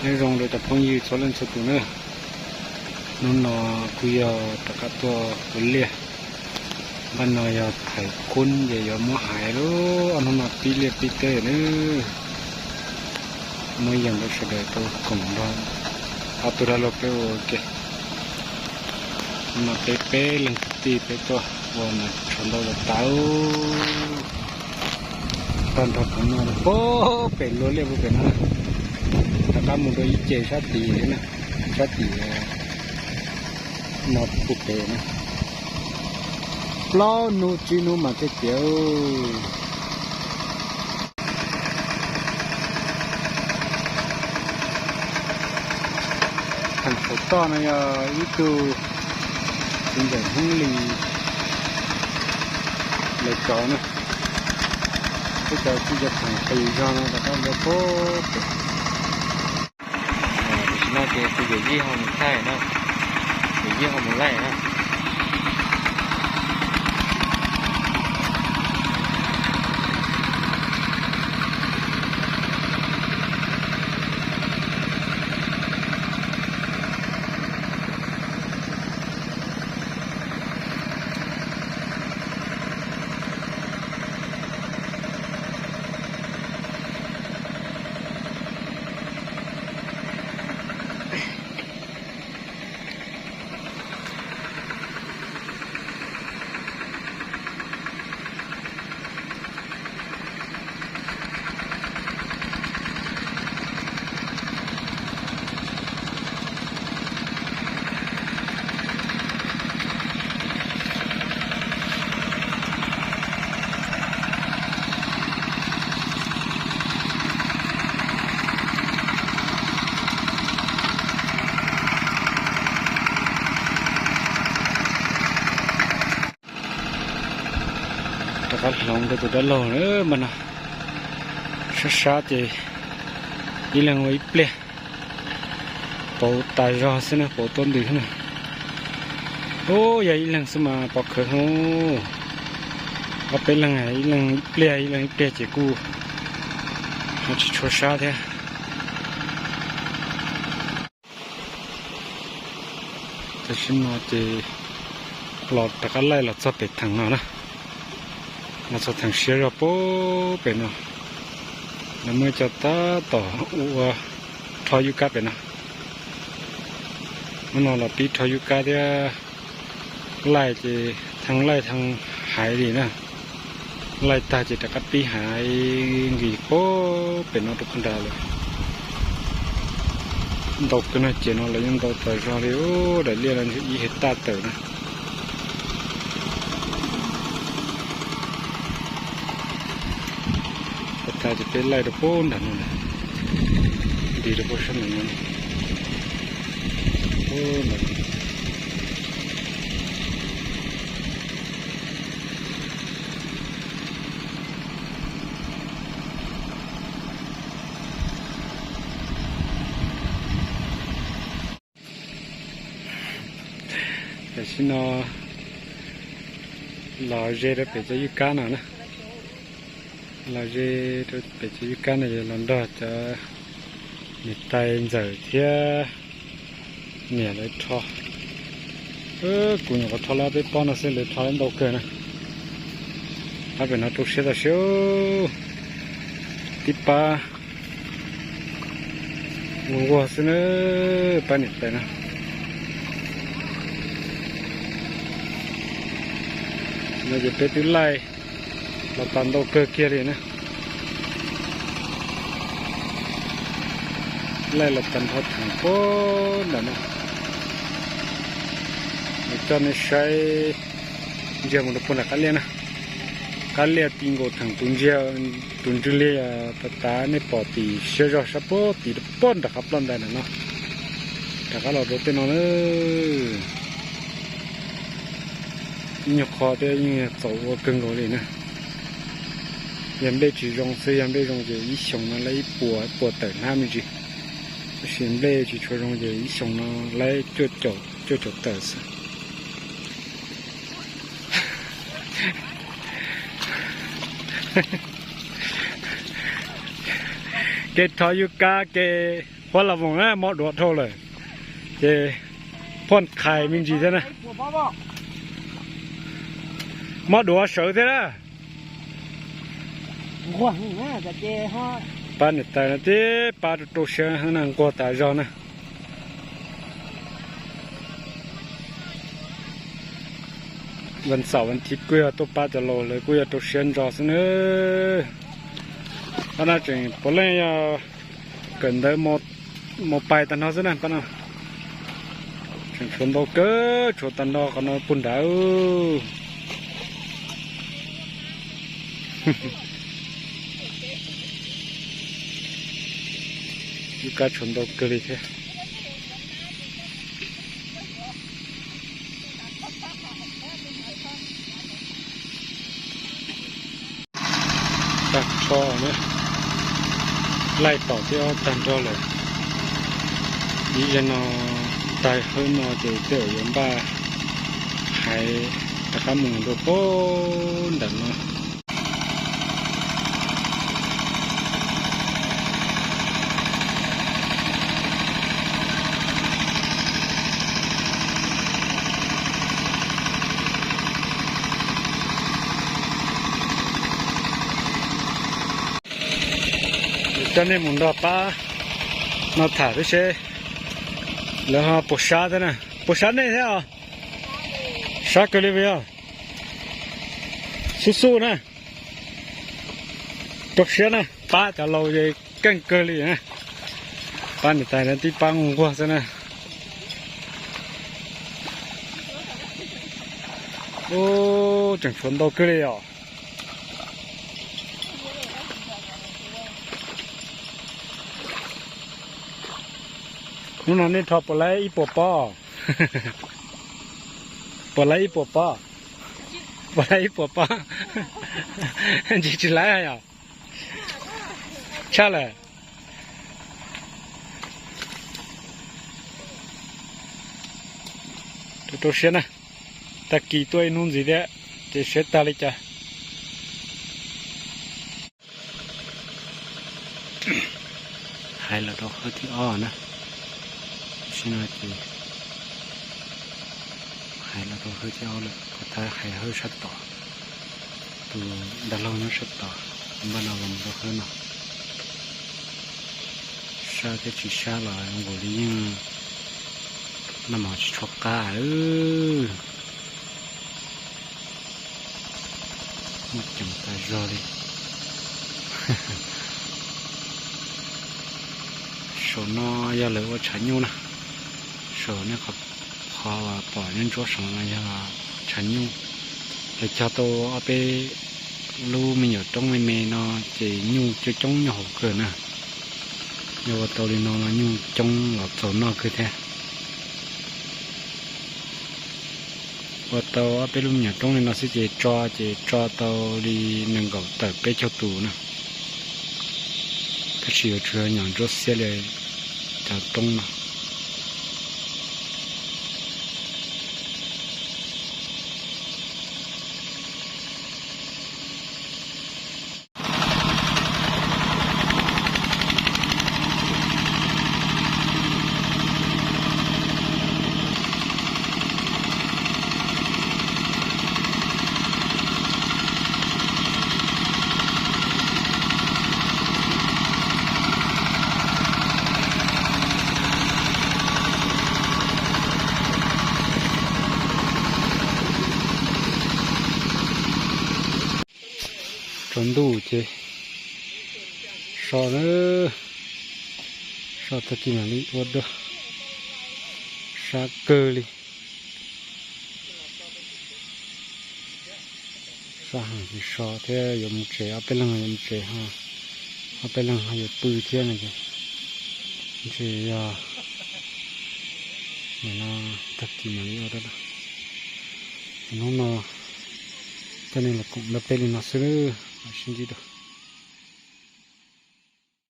Nyob zoo rau cov phooj ywg txhua leej txhua tus na, hnub no kuv yog rov qab tuaj ua liaj. Npaj no yog thaiv khub ces yuav muab hais lawm, ob hnub no pib liaj pib teb na. Muab yees rau sawv daws tau koom nrog ob tug dab laug peb ua ke. Hnub no peb peb leeg kwv tij peb tuaj ua mas tshav ntau tas tas. Tag nrho qhov no pem luag liaj puag pem no, rov qab mus rau ib ce sab tid na, sab tim no puag pem na. Plaub hnub tsib hnub mas thiaj tiav. Theem saum toj no yog ib tug txiv ntxawm Hmoob Lis lawv cov na, peb cov txij cov theem peb lwm zog no rov qab ua puag pem. Tam sim no ces tus yawm yij ho mus thaij na, yawm yij ho mus laij na. Rov qab hloov rau tus dab laug npaj no, sab sab ces ib leeg ua ib pliag, pauv tas zog xwb na, pauv tuab ntws xwb na. Ub, yog ib leeg xwb mas pov khawv heev. Ob peb leeg, ib leeg ib pliag ib leeg ib pliag ces kuj tsis tshua sab thiab. Tam sim no ces los rov qab laij los txog pem theem no na, los txog theem siab zog puag pem no. Lawv muaj ib co tab tom ua rho yub kab pem no. Hnub no los pib rho yub kab thiab, laij ces thee laij thee haiv li na. Laij tag ces rov qab pib haiv nkis puag pem no rau puag nrad lawm. Ntau kawg no, ces no lawv yeej ntau tas zog li, daim liaj no ib hais taj tawm na. Tag ces peb laij rau puag nram no, nti rau puag sab nram no. Tam sim no los ze rau pem cov yub kab no na. Los ze rau pem cov yub kab no, los nrog cov niam tais ntxawm thiab niam lawv rho. Kuv nyuam qhuav rho lawm peb pob no xwb, lawv rho lawm ntau kawg na. Pab pem no rau siab tau siab, tib pab nquag nquag xwb na, pab niam tais no. No ces peb twb laij los tas ntau kawg kiag li na. Laij los tas nrho theem puag nram no. Kuv coj nej saib ntsiag mus rau puag nram qab liaj na. Qab liaj ti nkaus theem tus ntsiag, tus ntswg liaj yog tas tas nej pom tim siab zog sab puag tim rau puag nram qab ploj ntais nram no. Rov qab los rau tej no na. Ib nyuag qho thiab yeej txaus ua kawg nkaus li na. Yog nplej tsis zoo xwb, yog nplej zoo ces ib xyoos no laib ib puas, ib puas tawm hnab me ntsis. Tab sis nplej tsis tshua zoo ces ib xyoos no laib cuaj caum, cuaj caum tawm xwb. Kev rho yub kab, kev Pab Las Voos na mob duav dhau lawm, ces phoj qhais me ntsis thiab na. Mob duav sawv thiab na. Pab niam tais no tib pab rau rau siab na, nquag tas zog na. Vas xaum vas thiv kuj yog tuaj pab cov laus lawv kuj yog rau siab ntso xwb na. Pab no tseem puav leej yog kawm ntawv mos pais tag nrho xwb na pab no. Tseem tshuav ntau kawg, tshuav tag nrho qhov no puag nrad. Lub kab tshuav ntau kawg li thiab. Tag nrho na, laij tom tib ob tag nrho lawm. Ib zaug no tag hwb no ces tej zaum yuav npaj hais rov qab mus rau pem ntawm no. Coj nej mus nrog pab no tham thiab seb lawv ho puas sab thiab na. Puas sab nej thiab os? Sab kawg li puas yog? Xub xub na. Rau siab na, pab cov laus ces keej kawg li na. Pab niam tais no tib pab nquag xwb na. Ub, tseem tshuav ntau kawg li os. Hnub no nej rho puas laib ib puas pob? Puas laib ib puas pob? Puas laib ib puas pob? Ntsis tsis laib yom? Tshaj lawm. Rau siab na, tag kis tuaj ib hnub ntxiv thiab ces seb tag li cas. Hais los rau hawb thib ob na. Tam sim no ces hais los rau hawb thib ob lawm, kuv tab hais hawb sab tod. Tus dab laug nyob sab tod, npaj no los mus rau hawb no. Sab thiab tsis sab los zoo nkaus li yeej noj mov tsis tshua qab lawm. Muaj ceem tas zog li. Saum no yog lawv ua tshav nyuj na. Saum nej qhov, qhov uas pom nyob ntsuab saum no yog tshav nyuj. Lawv cog tau ob peb lub me nyuam roob me me no ces nyuj coob coob nyob hauv kawg na. Yog ua tau li no mas nyuj coob los txaus noj kawg thiab. Ua tau ob peb lub me nyuam roob li no xwb ces tso ces tso tau li nees nkaum tawm peb caug tus na. Tab sis yuav tsum nyuam ntsuab xiab li cov roob no. Tsaus ntuj ces so na, so tag kis mam li ua dua, sab kawg li. Sab heev ces so thiab yuav mus tsev, ob peb leeg yuav mus tsev, ob peb leeg ho yuav pw thiab no ces ntshe yog nim no tag kis mam li ua dua. Hnub no coj nej los koom nrog peb li no xwb, mam sib ntsib dua.